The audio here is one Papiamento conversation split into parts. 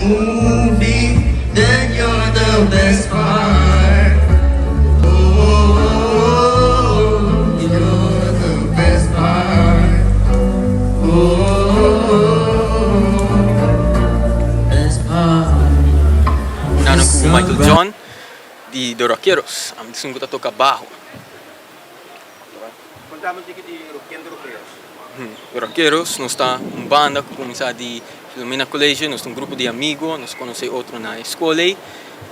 movie, then you're the best part. Oh, you're the best part. Oh, best part. Nano ku Michael John di The Rockeros. Ami ta esun ku ta toka baho. Kontami un tiki di ken The Rockeros. The Rockeros, nos ta un banda ku kuminsá di Filomena College. Nos ta un grupo di amigo, nos konosé otro na e skol ei.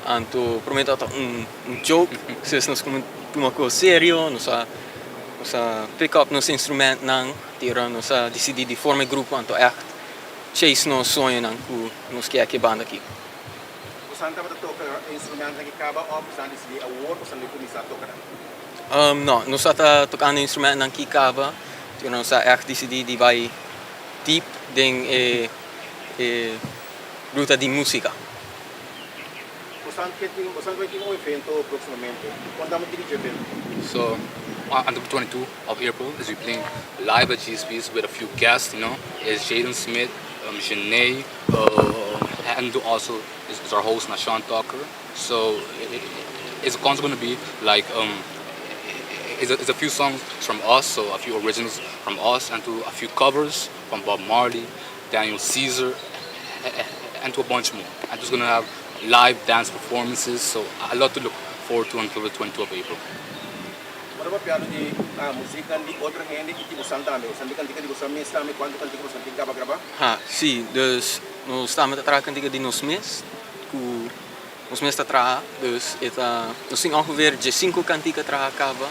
Anto promé tabata un joke, despues nos kuminsá tuma kos serio, nos a nos a pick up nos instrumentnan, te ora nos a disidí di forma e grupo anto ègt chase nos soñonan ku nos ke aki e banda aki. Bosan tabata toka e instrumentnan ki kaba òf bosan a disidí awor bosan lo kuminsá toka nan? No, nos a ta tokando e instrumentnan ki kaba, pero nos a ègt disidí di bai diep den e e ruta di músika. Bosan ke tin, bosan bai tin un evento próksimamente. Konta mi tiki dje evento. So, on the 22 of April is we playing live at GSP's with a few guests, you know, is Jaden Smith, Janae, and also is, is our host Nashawn Tucker. So it's gonna be like it's a, it's a few songs from us, so a few originals from us, and to a few covers from Bob Marley, Daniel Caesar, and to a bunch more. And just gonna have live dance performances, so a lot to look forward to until the 22 of April. Ora papiando di músika di otro hende i di boso tambe. Boso tin kantika di boso mes tambe, kuantu kantika boso tin kaba grabá? Ha, sí, dus nos tambe ta traha kantika di nos mes, ku nos mes ta traha, dus e ta, nos tin ongeveer 15 kantika traha kaba,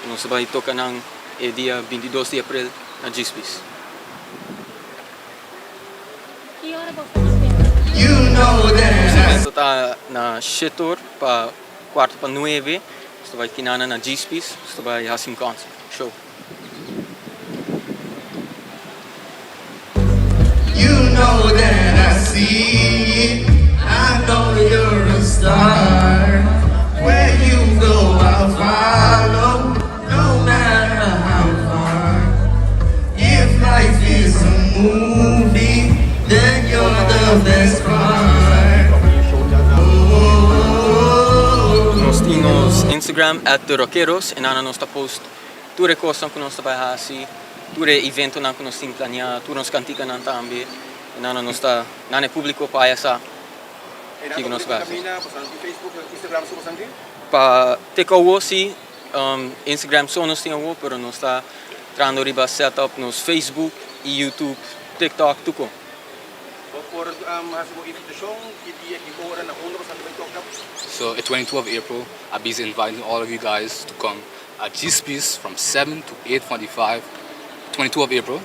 i nos ta bai toka nan e dia 22 di aprel na Djispis. Ki ora bo ta spera? You know that Nos I evento ta na 7 or pa kuarto pa nuebe, nos ta bai kinana na Djispis, nos ta bai hasi un concert, show. You know that I see it. I know you're a star. Where you go, I'll follow, no matter how far. If life is a movie, then you're the best part. Oh, Nos tin nos Instagram @therockeros i nan nos ta post tur e kosnan ku nos ta bai hasi, tur e eventonan ku nos tin planeá, tur nos kantikanan tambe. I nan nos ta nan e públiko pa haya sa E nan kiko nos ta bai hasi. kamina, bosan tin Facebook, Instagram, so bosan tin? Pa te ku awor sí, Instagram so nos tin awor, pero nos ta trahando riba set up nos Facebook i YouTube, TikTok, tur kon. Bo por hasi bo invitashon, ki dia, ki ora, na unda bosan ta bai toka? So, at 22 of April, I'll be inviting all of you guys to come at G-Space from 7 to 8:45, 22 of April.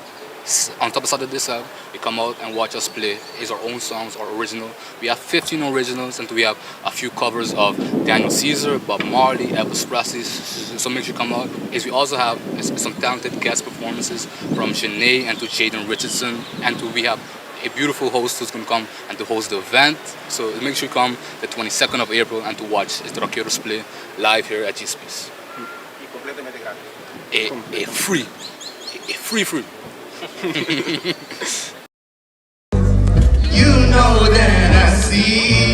On top of Saturday 7, we come out and watch us play. It's our own songs, our original. We have 15 originals and we have a few covers of Daniel Caesar, Bob Marley, Elvis Presley. So make sure you come out. Is we also have some talented guest performances from Janae and to Jaden Richardson, and to we have a beautiful host who's gonna come and to host the event. So make sure you come the 22nd of April and to watch the Rockeros play live here at G-Space. I kompletamente gratis. A free, a free free. You know that I see.